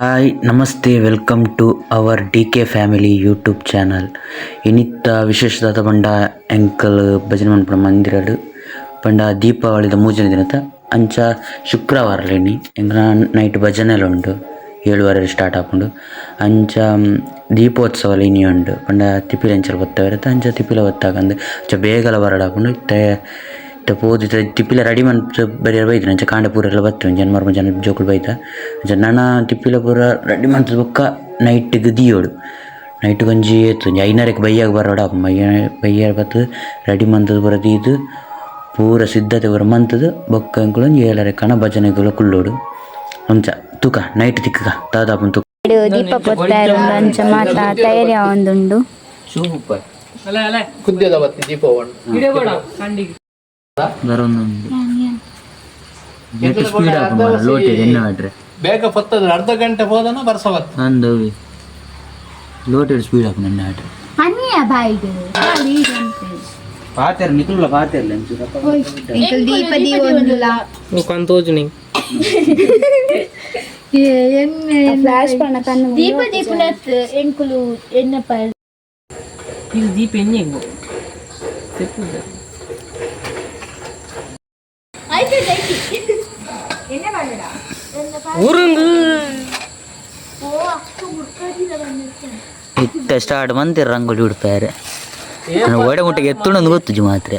Hi, namaste, welcome to our DK family YouTube channel. ಇನಿತ್ತ ವಿಶೇಷದಾದ ಪಂಡ ಎಂಕಲ್ ಭಜನೆ ಮನ್ಪುನ ಮಂದಿರಡ್ ಪಂಡ ದೀಪಾವಳಿದ ಮೂಜನೇ ದಿನತ ಅಂಚ ಶುಕ್ರವಾರ ಇನಿ ಎಂಕ್ಲ ನೈಟ್ ಭಜನೆಲ ಉಂಡು. 7:30 ಸ್ಟಾರ್ಟ್ ಆಪುಂಡು. ಅಂಚ ದೀಪೋತ್ಸವ ಇನಿ ಉಂಡು. ಪಂಡ ತಿಪಿಲ ಇಂಚಲ ಬತ್ತವೆರ್ ಅಂಚ ತಿಪಿಲ ಬತ್ತಾಗಂದ್ ಅಂಚ ಬೇಗಲ ಬರಡಾಪುಂಡು. ಇತ್ತೆ ಇತ್ತೆ ಪೋದು ಇತ್ತೆ ತಿಪಿಲ ರೆಡಿ ಮನ್ತ್ ಬರಿಯರೆ ಬೈದಿನ. ಅಂಚ ಕಾಂಡೆ ಪೂರೆಲ ಬತ್ತೆರ್. ಒಂಜಿ ಎನ್ಮರ್ಮ ಜನ ಜೋಕುಲು ಬೈದ. ಅಂಚ ನನ ತಿಪಿಲ ಪೂರ ರೆಡಿ ಮಂತುದು ಬೊಕ್ಕ ನೈಟ್ ಗ್ ದೀಯೊಡು. ನೈಟ್ ಗ್ ಒಂಜಿ ಏತ್ ಒಂಜಿ ಐನರೆಗ್ ಬಯ್ಯಗ್ ಬರೊಡು ಆಪುಂಡು. ಬಯ್ಯ ಬಯ್ಯಗ್ ಬತ್ತ್ ರೆಡಿ ಮಂತುದು ಪೂರ ದೀದ್ ಪೂರ ಸಿದ್ಧತೆ ಪೂರ ಮಂತುದು ಬೊಕ್ಕ ಎಂಕುಲು ಒಂಜಿ ಏಳರೆ ಕಣ ಭಜನೆಗುಲ ಕುಲ್ಲೊಡು. ಅಂಚ ತೂಕ, ನೈಟ್ ತಿಕ್ಕುಗ ದಾದ ಆಪುಂಡು ತೂಕ. ದೀಪ ಪೊತ್ತಾರ ಉಂಡು, ಅಂಚ ಮಾತ ತಯಾರಿ ಆವೊಂದುಂಡು. ಕುದ್ಯದ ಬತ್ತಿ ದೀಪ. ಬರೊಂದುಂಡು. ನೆಟ್ ಸ್ಪೀಡ್ ಆಪುಂಡು ಮಾರ್ರೆ, ಲೋಟೆ ಎಣ್ಣೆ ಮಾಡ್ರೆ. ಬೇಗ ಪತ್ತದ ಅರ್ಧ ಗಂಟೆ ಹೋದನ ಬರ್ಸ ಬತ್ತು. ಅಂದು ಲೋಟೆಡ್ ಸ್ಪೀಡ್ ಆಪುಂಡು ಎಣ್ಣೆ ಮಾಡ್ರೆ. ಪನ್ನಿಯ ಬಾಯಿಗೆ. ಪಾತೆರ್ ನಿಕುಲ್ಲ ಪಾತೆರ್ಲೆ. ಎಂಕುಲು ದೀಪ ದೀವೊಂದುಲ್ಲ. ಫ್ಲಾಶ್ ಪಣ ಕಣ್ಣು. ದೀಪ ದೀಪನತ್ ಎಂಕುಲು ಎನ್ನಪ್ಪ. ಇದು ದೀಪ ಎಣ್ಣೆಗು. ಇತ್ತೆ ಸ್ಟಾರ್ಟ್ ಮಂತಿರ್ ರಂಗೋಲಿ ಉಡ್ಪಾರೆ. ಓಡೆ ಮುಟ್ಟಿಗೆ ಎತ್ತುಂಡು ಗೊತ್ತುಜಿ ಮಾತ್ರ.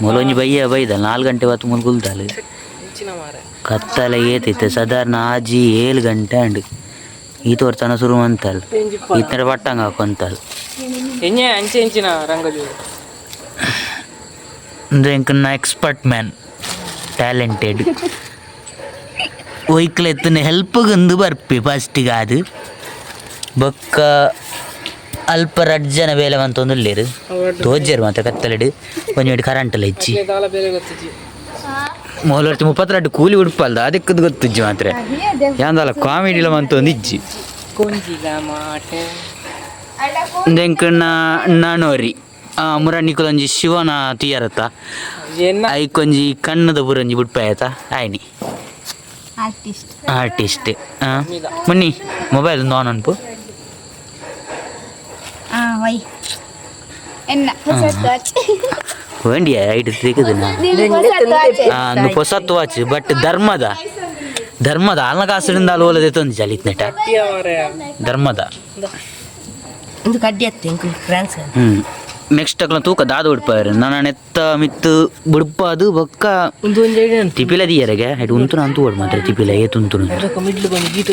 ಮೂಲೊಂಜಿ ಬಯ್ಯ ಬೈದ 4 ಗಂಟೆ ಹೊತ್ತು ಮುಲ್ ಕುಲ್ದಾಲು. ಕತ್ತಲೆ ಏತಿತ್ತು ಸಾಧಾರಣ ಆಜಿ 7 ಗಂಟೆ ಅಂಡು. ಈ ತೋರ್ತನ ಶುರು ಮಂತಲ್ ಇತ್ತರೆ ಪಟ್ಟಂಗ ಹಾಕೊಂತಲ್. ಎಣ್ಣೆ ಅಂಚೆ ಇಂಚಿನ ರಂಗೋಲಿ. ಅಂದ್ರೆ ಎಂಕನ್ನ ಎಕ್ಸ್ಪರ್ಟ್ ಮ್ಯಾನ್, ಟ್ಯಾಲೆಂಟೆಡ್. ಒಯ್ಕ್ಲ ಎತ್ತನ ಹೆಲ್ಪ್ಗೊಂದು ಬರ್ಪಿ ಫಸ್ಟಿಗೆ ಅದು. ಬೊಕ್ಕ ಅಲ್ಪ ರಡ್ಡ್ ಜನ ಬೇಲೆ ಮಂತೊಂದುಲ್ಲೆರ್, ತೋಜೆರ್ ಮಾತ್ರ ಕತ್ತಲೆಡ್. ಒಂಜಿ ಕರೆಂಟ್ ಎಲ್ಲ ಇಜ್ಜಿ. ದಾಲ ಬೇಲೆ ಗೊತ್ತಿಜ್ಜಿ. ಮೊಲರ್ತಿ 32 ಕೂಲಿ ಉಡ್ಪಲ್ದ ಅದಕ್ಕದು ಗೊತ್ತಿಜ್ಜಿ ಮಾತ್ರ. ಯಾಂದಲ ಕಾಮಿಡಿಲ ಮಂತೊಂದು ಇಜ್ಜಿ. ಕೊಂಜಿಗ ಮಾಟೆ. ಎಂಕನ್ನ ನಾನೋರಿ ಮುರ ನಿಕುಲೊಂಜಿ ಶಿವನ ತಿಯರತ್ತ. ಎನ್ನ. ಐಕೊಂಜಿ ಕಣ್ಣದ ಪುರಂಜಿ ಬುಡ್ಪಾಯತ ಆಯ್ನಿ. ಆರ್ಟಿಸ್ಟ್. ಆರ್ಟಿಸ್ಟ್ ಮುನ್ನಿ ಮೊಬೈಲ್ ಒಂದು ಆನ್ ಅನ್ಪು. ಆ ವೈ ಎನ್ನ ಹೊಸತ್ ವಾಚ್. ವೇಂಡಿಯ ಐಟ್ ತಿಕ್ಕುದಿನ. ಹೊಸತ್ ವಾಚ್. ಒಂದು ಹೊಸತ್ ವಾಚ್, ಬಟ್ ಧರ್ಮದ ಧರ್ಮದ ಅಲ್ನ ಕಾಸಿಡಿಂದ ಅಲ್ವಲದೆ ತೊಂದು ಚಲಿತ್ನೆಟ. ಧರ್ಮದ. ಒಂದು ಕಡ್ಡಿ ಅತ್ತೆ ಎಂಕುಲು ಫ್ರಾನ್ಸ್. ನೆಕ್ಸ್ಟ್ ಅಕ್ಲ ತೂಕ ದಾದ ಉಡ್ಪಾರು ನನ್ನ ನೆತ್ತ ಮಿತ್ತು ಬುಡ್ಪಾದು ಬೊಕ್ಕ. ಒಂದು ಒಂಜಿ ಐಡಿಯಾ. ತಿಪಿಲ ದಿಯರೆಗೆ ಐಟ್ ಉಂತು ಅಂತೂ ಓಡ್ ಮಾತ್ರ ತಿಪಿಲ ಏತ್ ಉಂತು. ಮಿಡ್ಲು ಬಂದು ಗೀತ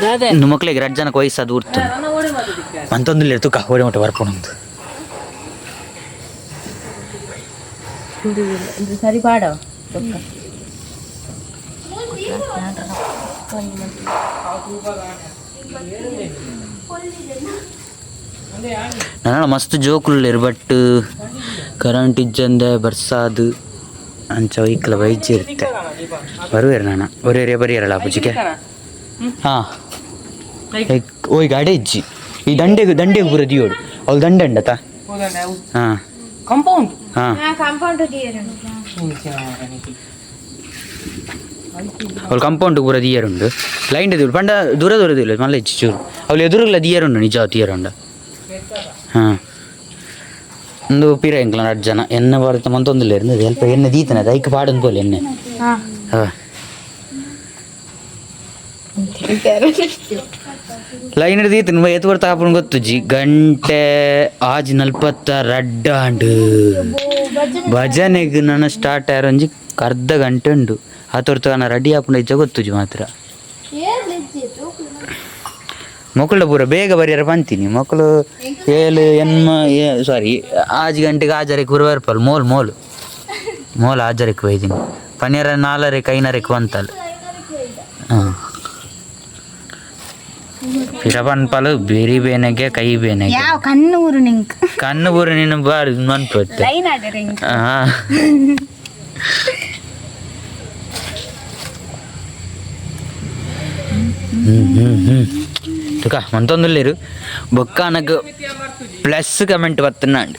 ದಾದೆ. ಇನ್ನು ಮಕ್ಳಿಗೆ ರಡ್ಡ್ ಜನಕ್ಕೆ ವಯಸ್ಸಾದ ಉರ್ತು ಅಂತಂದಿಲ್ಲ. ತೂಕ ಓಡಿ ಮುಟ್ಟ ಬರ್ಪುಣಂದು. ಸರಿ ಪಾಡ. ನನ್ನ ಮಸ್ತ್ ಜೋಕುಲ್ಲೇರು, ಬಟ್ ಕರೆಂಟ್ ಇಜ್ಜಂದೆ ಬರ್ಸಾದು ಅಂಚ ವೈಕಲ ಬೈಜಿ ಇರುತ್ತೆ. ಬರುವೇರು ನಾನ ಒರೇರೆ ಬರಿಯರಲ್ಲ ಪೂಜಿಗೆ. ಹಾಂ, ಓಯ್ ಗಾಡಿ ಇಜ್ಜಿ. ಈ ದಂಡೆಗೆ ದಂಡೆಗೆ ಪೂರ ದಿಯೋಡು. ಅವ್ಳು ದಂಡೆ ಉಂಡತ. ಹಾಂ. ಕಾಂಪೌಂಡ್. ಹಾಂ. ಕಾಂಪೌಂಡ್. ಅವ್ಳು ಕಾಂಪೌಂಡ್ ಪೂರ ದಿಯರುಂಡು. ಲೈನ್ ದಿಯೋಡು ಪಂಡ ದೂರ ದೂರ ದಿಲ್ಲ ಮಲ್ಲ ಇಜ್ಜಿ ಚೂರು. ಅವ್ಳು ಎದುರುಗಳ ದಿಯರುಂಡು, ನಿಜ ದಿಯರುಂಡು. ಹಾಂ, ಒಂದು ಪಿರ ಎಂಕ್ಲ ರಡ್ಡ್ ಜನ ಎಣ್ಣೆ ಬರುತ್ತೆ ಮಂತೊಂದಿಲ್ಲ ಇರ್ತದೆ. ಅಲ್ಪ ಎಣ್ಣೆ ದೀತನ ಐಕ್ ಪಾಡೊಂದು ಪೋಲೆ ಎಣ್ಣೆ. ಹಾಂ. ಲೈನ್ ದೀತನ ಏತ್ ಬರ್ತಾ ಆಪುಂಡು ಗೊತ್ತುಜ್ಜಿ. ಗಂಟೆ 6:42 ಆಂಡ್. ಭಜನೆಗ್ ನನ ಸ್ಟಾರ್ಟ್ ಆಯರ್ ಒಂಜಿ ಅರ್ಧ ಗಂಟೆ ಉಂಡು. ಆತೊರ್ತು ನಾನು ರೆಡಿ ಆಪುಂಡು ಇಜ್ಜ ಗೊತ್ತುಜ್ಜಿ ಮಾತ್ರ. ಮೊಕ್ಕಳ ಪೂರ ಬೇಗ ಬರಿಯರ ಪಂತೀನಿ. ಮಕ್ಕಳು ಏಳು ಎನ್ಮ ಸಾರಿ 6 ಗಂಟೆಗೆ 6:30ಕ್ಕೆ ಪೂರ ಬರ್ಪಲ್. ಮೋಲ್ ಮೋಲ್ ಮೋಲ್ 6:30ಕ್ಕೆ ಬೈದಿನಿ ಪನ್ನಿಯರ 4:30ಕ್ಕೆ 5:30ಕ್ಕೆ ಬಂತಲ್ಲ. ಹಾಂ, ಪಿರ ಪನ್ಪಲು ಬೆರಿ ಬೇನೆಗೆ ಕೈ ಬೇನೆಗೆ. ಯಾವ ಕಣ್ಣು ಊರು ನಿಂಕ್. ಕಣ್ಣು ಪೂರ ನಿನ್ನ ಬಾರಿ ಮನ್ಪತ್ತೆ. ಲೈನ್ ಆದ್ರೆ ಇಂಕ್. ಹಾಂ ಹ್ಞೂ ಹ್ಞೂ ಹ್ಞೂ ತುಕ ಮಂತೊಂದುಲ್ಲೇರು. ಬೊಕ್ಕ ನಗ್ ಪ್ಲಸ್ ಕಮೆಂಟ್ ಬತ್ತನಾಂಡ್.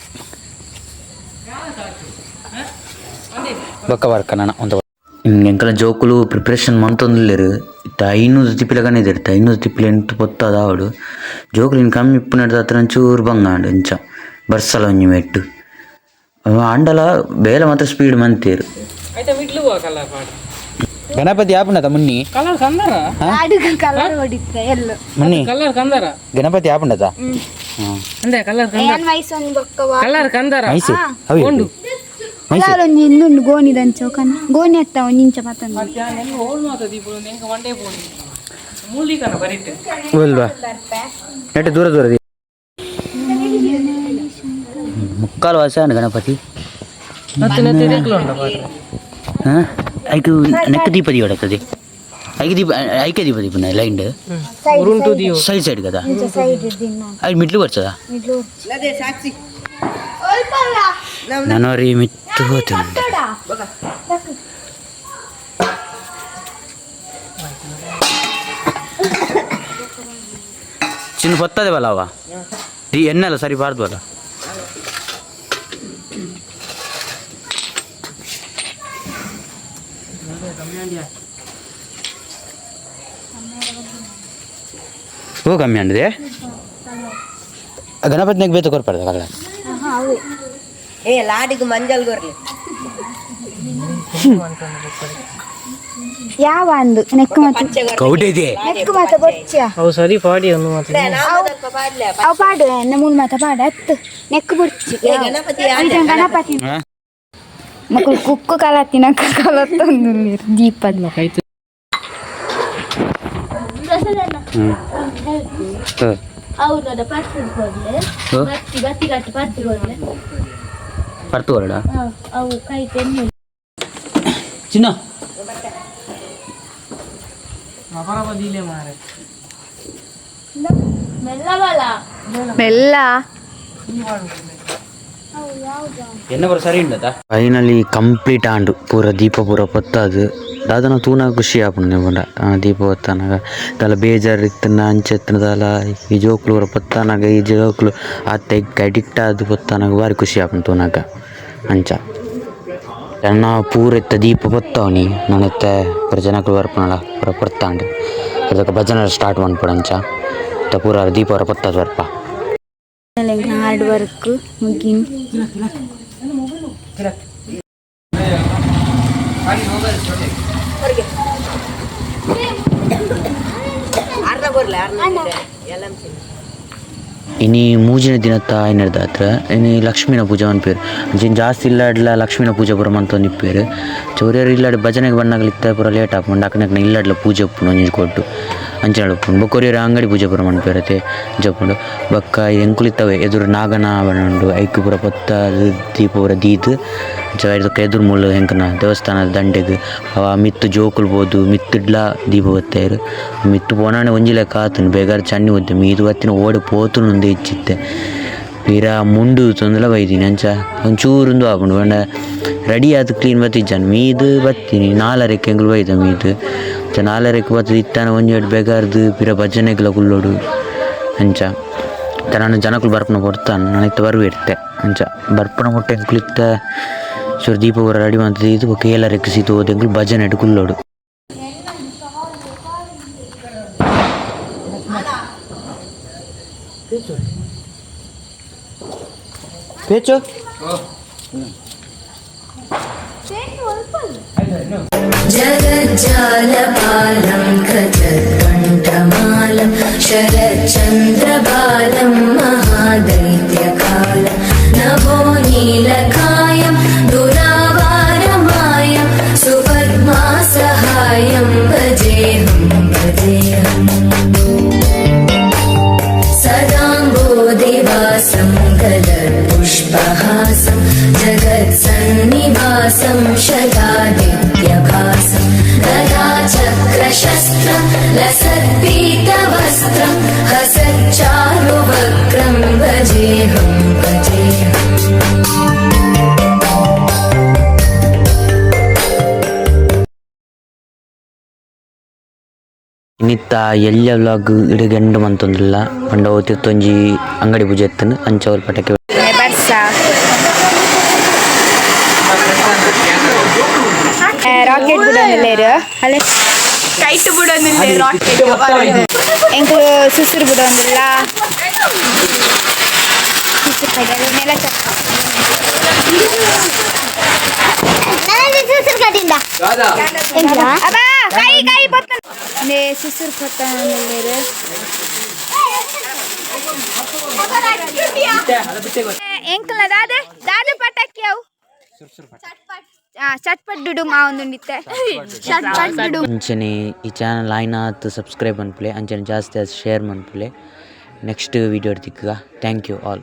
ಬೊಕ್ಕ ವರ್ಕ ನಾನು ಒಂದು ಎಂಕಲ ಜೋಕುಲು ಪ್ರಿಪ್ರೇಷನ್ ಮಂತೊಂದುಲ್ಲೆರ್ ಇತ್ತೆ 500 ತಿಪ್ಪಿಲಗನೇ ಇತ್ತೆ 500 ತಿಪ್ಪಿಲ ಎಂತ ಪೊತ್ತದ ಆವಡು ಜೋಕುಲು ಇನ್ ಕಮ್ಮಿ ಇಪ್ಪುನೆಡ್ದ್ ಆತ್ರ ಒಂಚೂರು ಬಂಗ ಆಂಡ್ ಇಂಚ ಬರ್ಸಲ ಒಂಜಿ ಮೆಟ್ಟು ಆಂಡಲ ಬೇಲೆ ಮಾತ್ರ ಸ್ಪೀಡ್ ಮಂತೇರು. ಐತ ಮಿಡ್ಲು ಹೋಗ ಕಲರ್ ಪಾಡ. ಗಣಪತಿ ಆಪುಂಡತ ಮುನ್ನಿ? ಕಲರ್ ಕಂದರ. ಕಲರ್ ಹೊಡಿತ ಎಲ್ಲ. ಮುನ್ನಿ. ಕಲರ್ ಕಂದರ. ಗಣಪತಿ ಆಪುಂಡತ? ಅಂದೆ ಕಲರ್ ಕಂದರ. ಏನ್ ವಯಸ್ಸು ಬೊಕ್ಕವ. ಕಲರ್ ಕಂದರ. ಮೈಸೆ ಅವು ಮೈಸೆ. ಕಲರ್ ಒಂಜಿ ಇಂದುಂಡು ಗೋಣಿದಂಚ ಕನ ಗೋಣಿ ಅತ್ತ ಒಂಜಿ ಇಂಚ ಪತ್ತೊಂದು. ಮಧ್ಯಾಹ್ನ ಓಲ್ ಮಾತ ದೀಪ ಎಂಕ ವಂಡೆ ಪೋಣಿ ಮೂಲಿಕನ ಬರಿಟ್ಟೆ. ಅಲ್ವಾ, ನೆಟ್ಟು ದೂರ ದೂರ ಮುಕ್ಕಾಲು ವಾಸ ಗಣಪತಿ. ಮತ್ತೆ ನೆತ್ತೆ ಉಂಡ ಪಾಡ್ರೆ. ಹಾಂ, ಐಕು ನೆಕ್ ದೀಪ ದೀವಡತ್ತದೆ, ಐಕೆ ದೀಪ, ಐಕೆ ದೀಪ ದೀಪನ ಲೈನ್. ಉರುಂಟು ದಿಯೋ. ಸೈಡ್ ಸೈಡ್ కదా. ಸೈಡ್ ದಿನ. అది మిట్లు వచ్చదా ನನೋರಿ ಮಿತ್ತು ಹೋತು. ಚಿನ್ನ పొత్తది ಬಲವ ಈ ಎಣ್ಣೆಲ್ಲ ಸರಿ ಬಾರ್ದು ಬಲ. ಓ ಕಮ್ಮಿ ಅಂಡಿದೆ ಗಣಪತಿನಾಗ ಬೇತ ಕೊರ್ಪಡ್ದ ಕಲ್ಲ. ಏ ಲಾಡಿಗೆ ಮಂಜಲ್ ಗೊರ್ಲಿ. ಯಾವ ಅಂದು ನೆಕ್ ಮಾತ. ಕೌಟೆ ಇದೆ. ನೆಕ್ ಮಾತ ಬೊಚ್ಚ. ಅವು ಸರಿ ಪಾಡಿ ಒಂದು ಮಾತು. ಪಾಡ್ಲೆ. ಅವು ಪಾಡು ಎನ್ನ ಮೂಲ ಮಾತ ಪಾಡು ಅತ್ತು ನೆಕ್ ಬೊಚ್ಚಿ. ಗಣಪತಿ. ಗಣಪತಿ. ಹಾ? ಮಕ್ಕಳು ಕುಕ್ಕು ಕಲತ್ತಿನ ಕಲತ್ತೊಂದು ದೀಪದ. ಕೈತು. ಹ್ಞೂ. అవును, పత్తి కొడలే. ಬತ್ತಿ ಬತ್ತಿ ಕಟ್ಟು ಪತ್ತಿ ಕೊಡ್ಲೆ. ಪರ್ತು ಹೊರಡ. ಅವು ಕೈ ತೆನ್ನು. ಚಿನ್ನ. ಬದಿಲೆ ಮಾರೆ. ಮೆಲ್ಲವಲ್ಲ. ಬೆಲ್ಲ. ಎನ್ನ ಬರ ಸರಿ ಉಂಡದ ಫೈನಲಿ ಕಂಪ್ಲೀಟ್ ಆಂಡು ಪೂರ ದೀಪ ಪೂರ ಪೊತ್ತಾದು ದಾದನ ತೂನ ಖುಷಿ ಆಪುಂಡು ಪಂಡ ದೀಪ ಹೊತ್ತಾನಾಗ ದಾಲ ಬೇಜಾರು ಇತ್ತನ ಅಂಚ ಇತ್ತನ ದಾಲ ಈ ಜೋಕುಲು ಪೂರ ಪೊತ್ತಾನಾಗ ಈ ಜೋಕುಲು ಆತ ಅಡಿಕ್ಟ್ ಆದ್ ಪೊತ್ತಾನಾಗ ಬಾರಿ ಖುಷಿ ಆಪುಂಡು ತೂನಾಗ. ಅಂಚ ಎನ್ನ ಪೂರ ಇತ್ತ ದೀಪ ಪೊತ್ತವನಿ ನಾನು ಇತ್ತ ಪೂರ ಜನಕುಲು ಬರ್ಪುನಲ ಪೂರ ಪೊತ್ತಾಂಡು ಅದಕ್ಕೆ ಭಜನೆ ಸ್ಟಾರ್ಟ್ ಮನ್ಪೊಡು. ಅಂಚ ಇತ್ತ ಪೂರ ದೀಪ ಪೂರ ಪೊತ್ತಾದ್ ಬರ್ಪ. Hard work ಮುಗಿನ್. ಅರ್ಧ ಗೊರ್ಲೆ ಅರ್ಧ ಎಲ್ಲ. ಇನಿ ಮೂಜಿನ ದಿನತ್ತ ಆಯ್ನರ್ದಾತ್ರ ಇನಿ ಲಕ್ಷ್ಮೀನ ಪೂಜೆ ಮನ್ಪೇರು. ಅಂಚಿನ ಜಾಸ್ತಿ ಇಲ್ಲಾಡ್ಲ ಲಕ್ಷ್ಮೀನ ಪೂಜೆ ಪೂರ ಮಂತೊಂದು ಇಪ್ಪೇರು. ಚೌರ್ಯರು ಇಲ್ಲಾಡ್ ಭಜನೆಗೆ ಬಣ್ಣಗಳು ಇತ್ತ ಪೂರ ಲೇಟ್ ಆಪುಂಡು. ಅಕ್ಕನಕ್ಕನ ಇಲ್ಲಾಡ್ಲ ಪೂಜೆ ಉಪ್ಪುಂಡು ಒಂಜಿ ಕೊಟ್ಟು ಅಂಚಿನ ಉಪ್ಪುಂಡು. ಬೊಕ್ಕ ಒರಿಯರು ಅಂಗಡಿ ಪೂಜೆ ಪೂರ ಮನ್ಪೇರತೆ ಜಪ್ಪುಂಡು. ಬೊಕ್ಕ ಎಂಕುಲು ಇತ್ತವೆ ಎದುರು ನಾಗನ ಬಣ್ಣುಂಡು ಐಕ್ ಪೂರ ಪೊತ್ತ ದೀಪ ಪೂರ ದೀದ್ ಅಂಚ ಐದಕ್ಕೆ ಎದುರು ಮೂಲು ಎಂಕನ ದೇವಸ್ಥಾನದ ದಂಡೆಗ್ ಅವ ಮಿತ್ತು ಜೋಕುಲು ಪೋದು ಮಿತ್ತಿಡ್ಲ ದೀಪ ಬತ್ತೇರು. ಮಿತ್ತು ಪೋನಾನೆ ಒಂಜಿ ಲೆಕ್ಕ ಆತುಂಡು ಬೇಗಾರ್ ಚನ್ನಿ ಒದ್ದೆ ಮೀದು ಬತ್ತಿನ ಓಡೆ ಪೋತುಂಡು ಇಚ್ಚಿತ್ತೆ ಪಿರ ಮುಂಡು ತೊಂದಲ ಬೈದಿನಿ. ಅಂಚ ಒಂಚೂರುಂದು ಆಪುಂಡು ಪಂಡ ರೆಡಿ ಆದ್ ಕ್ಲೀನ್ ಬತ್ತಿಜ್ಜಾನ್ ಮೀದು ಬತ್ತೀನಿ ನಾಲರೆಕ್ ಎಂಕುಲು ಬೈದ ಮೀದು. ಅಂಚ ನಾಲರೆಕ್ ಬತ್ತುದು ಇತ್ತಾನ ಒಂಜಿ ಬೇಗಾರ್ದು ಪಿರ ಭಜನೆಗ್ಲ ಕುಲ್ಲೊಡು. ಅಂಚ ತನನ ಜನಕುಲು ಬರ್ಪುನ ಪೊರ್ತಾನ್ ನನ ಇತ್ತೆ ಬರ್ವಿರ್ತೆ. ಅಂಚ ಬರ್ಪುನ ಮುಟ್ಟ ಎಂಕುಲು ಇತ್ತೆ ಚೂರು ದೀಪ ಪೂರ ರೆಡಿ ಮಂತ್ ದೀದ್ ಬೊಕ್ಕ ಏಲರೆಕ್ ಸೀತು ಪೋದು ಎಂಕುಲು ಭಜನೆಡ್ ಕುಲ್ಲೊಡು. ಪೇಚು. जगज्जालपालं खचत्कण्ठमालं शरच्चन्द्रबालं महादैत्यकालं नभो नीलकायं दुरावारमायं सुपद्मासहायं भजेऽहं भजेऽहम्। सदाम्बोधिवासं गलत्पुष्पहासं जगत्सन्निवासं शतादित्यभासं गदाचक्रशस्त्रं लसत्पीतवस्त्रं हसच्चारुवक्त्रं भजेऽहं भजेऽहम्। ಇನ್ನಿತ್ತ ಎಲ್ಯ ವ್ಲಾಗ್ ಇಡೀ ಎಂಡ್ ಮಂತೊಂದುಲ್ಲ ಪಂಡ ತಿರ್ತೊಂಜಿ ಅಂಗಡಿ ಪೂಜೆ ಇತ್ತುಂಡು ಅಂಚ ಅವ್ಲು ಪಟಕೆ. ಬರ್ಸ. ರಾಕೆಟ್ ಬಿಡೊಂದುಲ್ಲೆರ್ ಅಲೆ. ಕೈಟ್ ಬಿಡೊಂದಿಲ್ಲ ರಾಕೆಟ್. ಎಂಕುಲು ಸುಸುರು ಬಿಡೊಂದುಲ್ಲ, ಸುಸುರು ಕಡಿಯಲು ನೆಲ. ಸುಸುರು ಕಟ್ಟಿಂದ. ಅಬ್ಬಾ, ಕೈ ಕೈ ಪತ್ತ ನೆ ಸುಸುರು ಪತ್ತೊಂದುಲ್ಲೆರ್. ಎಂಕಲ್ನ ದಾದೆ ದಾದೆ ಪಟಾಕಿ ಅವು? ಚಟ್ಪಟ್ ಡುಡು ಮಾವೊಂದುಂಡಿತ್ತೆ, ಚಟ್ಪಟ್ ಡುಡು. ಅಂಚನೆ ಈ ಚಾನಲ್ ಆಯ್ನಾತ್ ಸಬ್ಸ್ಕ್ರೈಬ್ ಮನ್ಪುಲೆ, ಅಂಚನೆ ಜಾಸ್ತಿ ಜಾಸ್ತಿ ಶೇರ್ ಮನ್ಪುಲೆ. ನೆಕ್ಸ್ಟ್ ವೀಡಿಯೋ ತಿಕ್ಕುಗ. Thank you all.